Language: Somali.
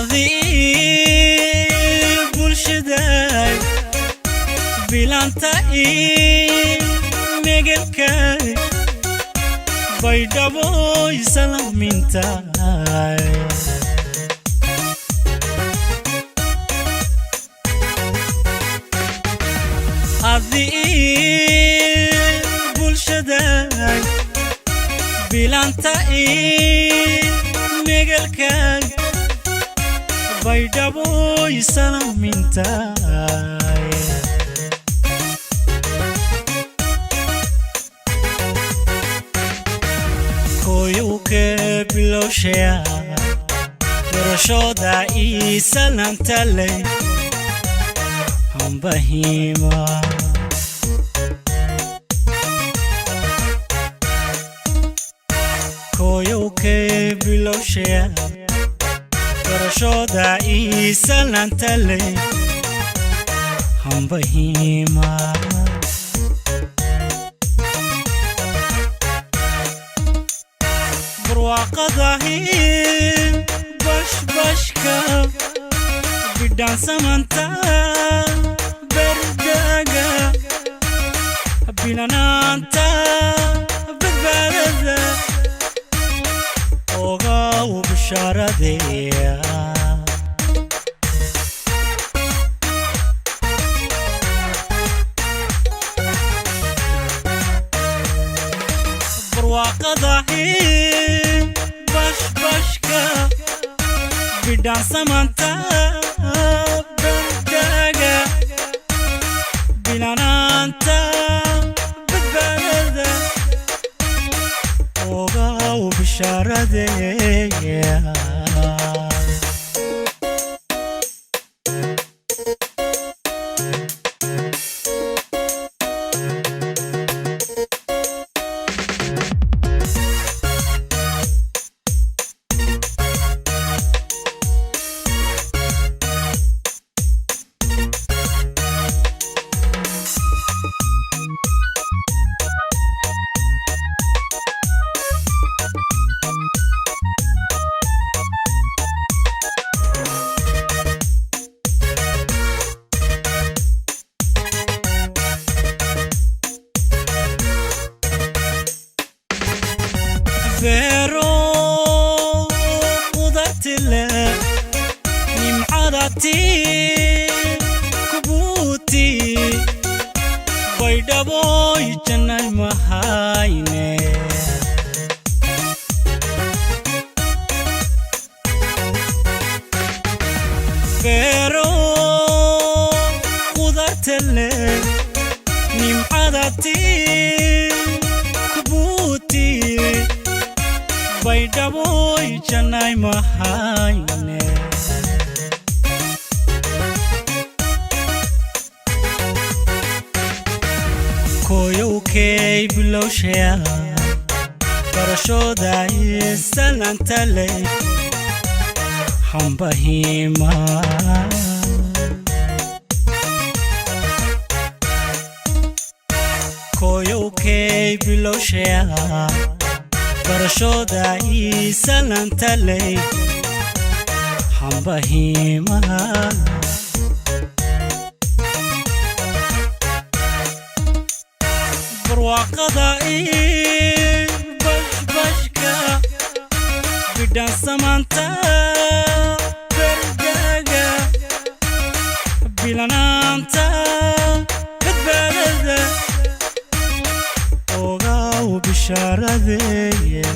Adii bulshaday, bilanta megelkay, Baydhaboy salaamintaay. Adii bulshaday, bilanta megelkay, Baydhaboy salaamintaay. Koyowke bilowshaya barashooda ii salaamtaley hambahima. Koyowke bilowshaya barashooda ii salaamtaley hambahima. Barwaaqadahi bashbashka, bidhaansamanta berdaga, bilanaanta badbaadada ogaw bishaaradeya. Barwaaqadahi bashbashka, bidhaansamanta berdaga, bilanaanta badbaadada ogaw bishaaradeya. Beero qudartile, nimcadati kubuuti, Baydhaboy jannay mahayne. Beero qudartile, nimcadati kubuuti, Baydhaboy jannay mahayne. Koyowkay bilowshaya barashooda isalaantaley hambahima. Koyowkay bilowshaya barashooda isalaantaley hambahima. Barwaaqada bashbashka, bidhaansamaanta berdaga, bilanaanta badbaadada ogaw bishaaradeya.